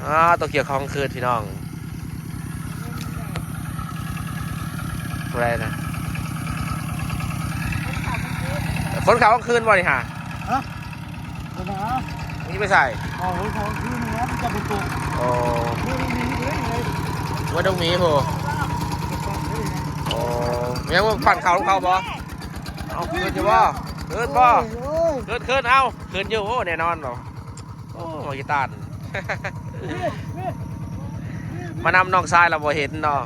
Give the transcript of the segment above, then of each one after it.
ອ້າ ຕົວກ່ຽວຂ້າວກາງຄືນພີ່ນ້ອງ ຜູ້ໃດນະ? ຄົນເຂົ້າກາງຄືນບໍ່ນີ້ຫາ? ຮະ? ບໍ່ນະ ນີ້ໄປໃສ? ເຂົ້າກາງຄືນນີ້ນະ ມັນຈະໄປຕົກ. ໂອ້ ເມືອດົງໝີເລີຍ ເມືອດົງໝີພຸ້ນ. ໂອ້ ຍັງປັ່ນເຂົ້ານຳເຂົາບໍ່? ເອົາ ຄືນຢູ່ບໍ່? ຄືນບໍ່? ໂອ້ຍ ໂອ້ຍ ຄືນ ຄືນ ເອົາ ຄືນຢູ່. ໂອ້ ແນ່ນອນບໍ່? ໂອ້ ໝາກອີ່ຕານ ມານຳນ້ອງຊາຍລະບໍ່ເຫັນເນາະ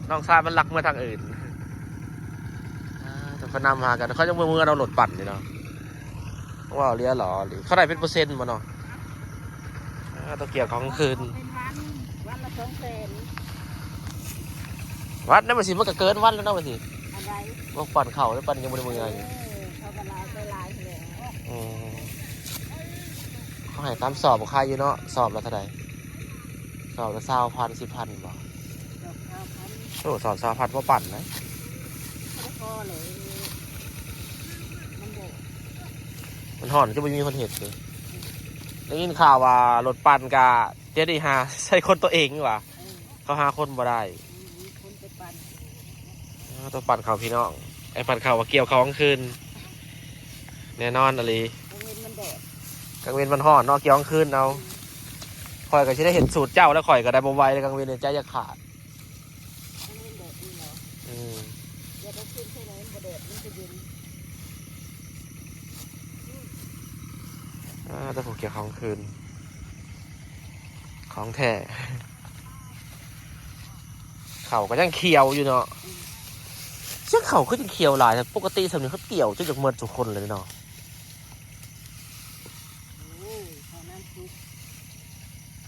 ນ້ອງຊາຍມັນລັກເມືອທາງອື່ນ. ອ່າ ເພິ່ນນຳຫາກັນ ເຂົາຍັງບໍ່ເມືອເອົາລົດປັ່ນນີ້ເນາະ. ເວົ້າເຫຼືອຫຼໍ ເຂົາໄດ້ເປັນເປີເຊັນບໍ່ເນາະ? ອ່າ ຕົວກ່ຽວຂ້າວກາງຄືນ ເປັນວັນ ວັນລະສອງແສນ. ວັນນັ້ນມັນຊິ ມັນກະເກີນວັນແລ້ວເນາະ ວ່າຊິ ອັນໃດ? ບໍ່ປັ່ນເຂົ້າ ແຕ່ປັ່ນຍັງບໍ່ໄດ້ເມືອຢູ່. ເອີ ເຂົາກະລາວໄປຫຼາຍແລ້ວ. ອືມ ເຂົາໃຫ້ຕາມສອບ ບໍ່ຂາຍຢູ່ເນາະ. ສອບລະເທົ່າໃດ? ສອບລະຊາວພັນ ສິບພັນບໍ່? ສອບຊາວພັນ. ໂອ້ ສອບຊາວພັນບໍ່ປັ່ນນະ ບໍ່ພໍເລີຍ. ມັນບໍ່ ມັນຮ້ອນ ຈະບໍ່ມີຄົນເຮັດເດ້. ໄດ້ຍິນຂ່າວວ່າລົດປັ່ນກະ ດຽວນີ້ຫາໃຊ້ຄົນໂຕເອງວ່າ ເອີ ເຂົາຫາຄົນບໍ່ໄດ້. ອືມ ມີຄົນໄປປັ່ນ ເອີ ໂຕປັ່ນເຂົ້າພີ່ນ້ອງ ໄອ້ປັ່ນເຂົ້າວ່າກ່ຽວເຂົ້າກາງຄືນ ແນ່ນອນອີ່ຫຼີ. ກາງເວັນມັນແດດ ກາງເວັນມັນຮ້ອນເນາະ ກ່ຽວກາງຄືນເອົາ. ຂ້ອຍກະຊິໄດ້ເຮັດສູດເຈົ້າແລ້ວ ຂ້ອຍກະໄດ້ບໍ່ໄຫວແລ້ວ ກາງເວັນໃຈຢາກຂາດ. ກາງເວັນແດດດີເນາະ. ອືມ ແດດກາງຄືນຄືມັນບໍ່ແດດ ມັນຈະເຢັນ. ອ່າ ແຕ່ຜູ້ກ່ຽວຂ້າວກາງຄືນ ຂອງແທ້. ເຂົ້າກະຍັງຂຽວຢູ່ເນາະ. ອືມ ຈັ່ງເຂົ້າຄືຈັ່ງຂຽວຫຼາຍແທ້? ປົກກະຕິຊ່ຳນີ້ເຂົາກ່ຽວຈົນຢາກໝົດທຸກຄົນເລີຍເນາະ. ໂອ້ຍ ເຂົ້ານ້ຳສຸກ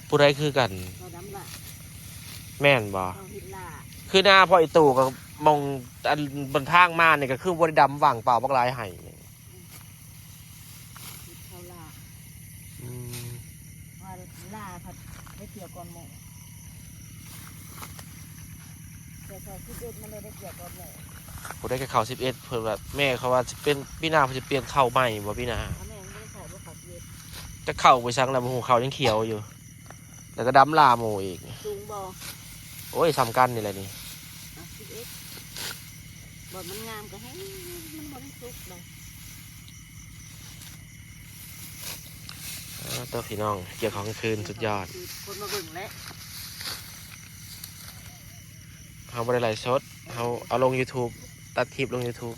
ຜູ້ໃດຄືກັນ? ເຂົ້າດຳຫຼ້າ ແມ່ນບໍ່? ເຂົ້າເຮັດຫຼ້າ ຄືນາພໍ່ອີ່ຕູ້ກະ ໝ່ອງອັນ ບົນທາງມານີ້ກະຄືບໍ່ໄດ້ດຳ ຫວ່າງເປົ່າບັກຫຼາຍໄຮ່. ອືມ ເຮັດເຂົ້າຫຼ້າ. ອືມ ວ່າຫຼ້າພັດໄດ້ກ່ຽວກ່ອນໝູ່ ແຕ່ເຂົ້າສິບເອັດມັນໄດ້ກ່ຽວກ່ອນໝູ່. ຜູ້ໃດກະເຂົ້າສິບເອັດ ເພິ່ນວ່າ ແມ່ເຂົາວ່າຊິເປັນ ປີໜ້າເພິ່ນຊິປ່ຽນເຂົ້າໃໝ່ບໍ່ ປີໜ້າ. ແມ່ຍັງບໍ່ໄດ້ເຂົ້າບໍ່ເຂົ້າສິບເອັດ ຈັກເຂົ້າໄປສັງແລ້ວ ບໍ່ຮູ້ ເຂົ້າຍັງຂຽວຢູ່ ແລ້ວກະດຳຫຼ້າໝູ່ອີກ. ສູງບໍ່? ໂອ້ຍ ສ່ຳກັນນີ້ແຫຼະນີ້. ເອົາສິບເອັດ ບ່ອນມັນງາມກະແຮງ ມັນບໍ່ໄດ້ສຸກດອກ. ອ່າ ໂຕພີ່ນ້ອງ ກ່ຽວຂ້າວກາງຄືນ ສຸດຍອດ. ຄົນມາເບິ່ງແຫຼະ ເຮົາບໍ່ໄດ້ໄລຟ໌ສົດ ເຮົາເອົາລົງຢູທູບ ຕັດຄລິບລົງຢູທູບ.